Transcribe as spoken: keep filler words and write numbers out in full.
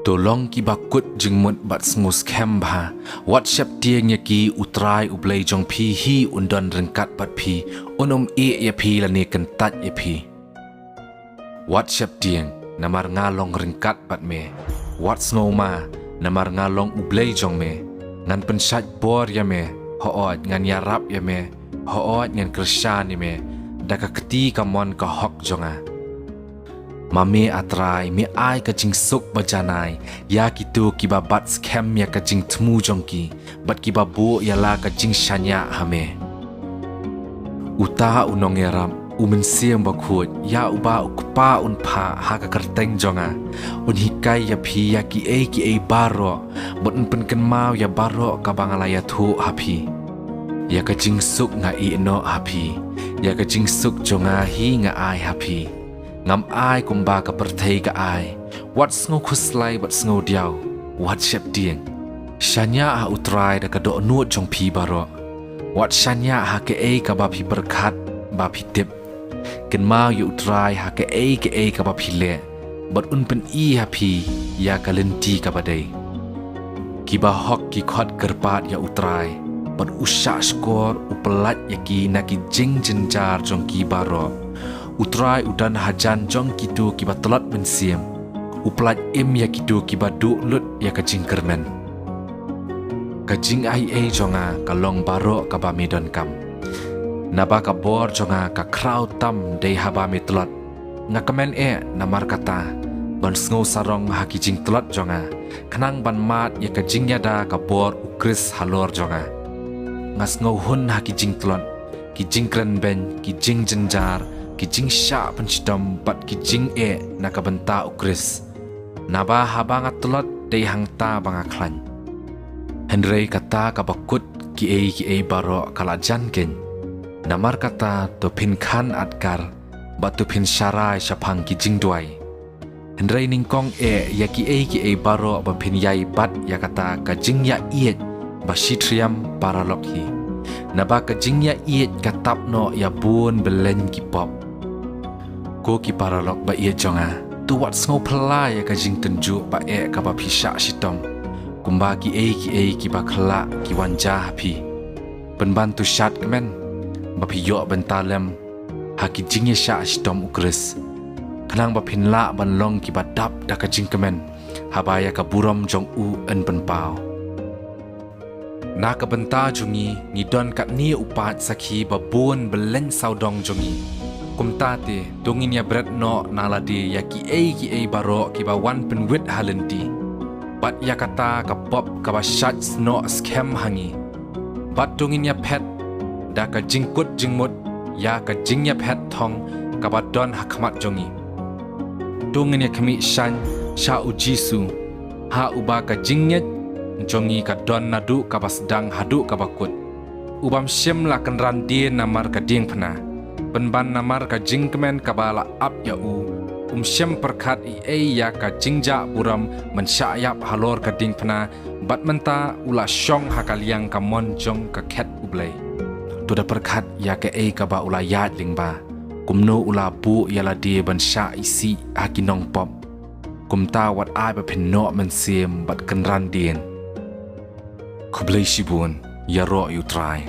To long kiba kut jingmut bad sngewskhem bha. Wat sheptieng ïa ki, U Trai U Blei jong phi hi un don ryngkat bad phi, un ym ïeh ïa phi lane kyntait ïa phi. Wat sheptieng, namar nga long ryngkat bad me. Wat sngewma, namar nga long U Blei jong me. Ngan pynshait bor ïa me, hooid ngan ïarap ïa me, hooid ngan kyrshan ïa me da ka kti kamon ka hok jong nga. Ma me, A Trai, me ai ka jingsuk bajanai ïa kito kiba bat skhem ïa ka jingthmu jong ki bad kiba buh ïa la ka jingshaniah ha me. Uta u nongïarap, U Mynsiem Bakhuid, ïa uba U Kpa un phah ha ka kyrteng jong nga, un hikai ïa phi ïa kiei kiei baroh bad un pynkynmaw ïa baroh kaba nga la ïathuh ha phi. Ïa ka jingsuk nga ïeh noh ha phi, ïa ka jingsuk jong nga hi nga ai ha phi. Ngam ai kumba ka pyrthei ka ai. Wat sngewkhuslai bad sngewdiaw, wat sheptieng. Shaniah ha U Trai da ka dohnud jong phi baroh. Wat shaniah ha kaei kaba phi pyrkhat ba phi tip. Kynmaw ïa U Trai ha kaei kaei kaba phi leh, bad un pyni ha phi ïa ka lynti kaba dei. Kiba hok ki khot kyrpad ïa U Trai, bad u shahshkor u pyllait ïa ki na ki jingjynjar jong ki baroh. U Trai u don hajan jong kito kiba tlot mynsiem, u pyllait im ïa kito kiba duh lut ïa ka jingkyrmen. Ka jingaiei jong nga ka long baroh kaba me donkam, naba ka bor jong nga ka khraw tam dei haba me tlot. Nga kmen eh, namar kata, ban sngew sarong ha ki jingtlot jong nga, khnang ban mad ïa ka jingïada ka bor U Khrist halor jong nga. Nga sngewhun ha ki jingtlot, ki jingkrenbeiñ, ki jingjynjar, ki jingshah pynshitom bad ki jingeh na ka bynta U Khrist, naba haba nga tlot dei hangta ba nga khlaiñ. Hynrei kata kaba kut kiei kiei baroh ka la jan keiñ. Namar kata, to phin khan adkar bad to phin sharai shaphang ki jingduwai. Hynrei nyngkong eh ïa kiei kiei baroh ba phin ïai bat ïa kata ka jingïaieit ba shi thriam paralok hi. Naba ka jingïaieit ka tap noh ïa bun bylliñ ki pop. Ko ki paralok ba ïeit jong nga, to wat sngewphylla ïa ka jingtynjuh ba eh kaba phi shah shitom, kumba kiei kiei kiba khlak ki wan jia ha phi. Pynban to shad kmen ba phi ïoh bynta lem ha ki jingïashah shitom U Khrist, khnang ba phin lah ban long kiba dap da ka jingkmen, haba ïa ka burom jong u yn pynpaw. Na ka bynta jong ngi, ngi don katne u paid sakhi ba bun bylliñ sawdong jong ngi. Kumta te, to ngin ïabret noh na lade ïa kiei kiei baroh kiba wan pynwit ha lynti, bad ïa kata ka pop kaba shait snoh skhem ha ngi. Bad to ngin ïaphet da ka jingkut jingmut ïa ka jingïaphet thong kaba don ha khmat jong ngi. To ngin ïakhmih shaiñ sha U Jisu, ha uba ka jingngeit jong ngi ka don naduh kaba sdang haduh kaba kut. U bym shym la kynran dien namar ka diengphna, pynban namar ka jingkmen kaba la ap ïa u, um shym pyrkhat ei ei ïa ka jingjah burom ban shah ïap halor ka diengphna, bad mynta u la shong ha ka liang kamon jong ka khet U Blei. To da pyrkhat ïa kaei kaba u la ïaid lyngba, kumno u la buh ïa lade ban shah isih ha ki nongpop. Kumta wat ai ba phin noh mynsiem bad kynran dien. Khublei shibun, ïaroh ïa U Trai.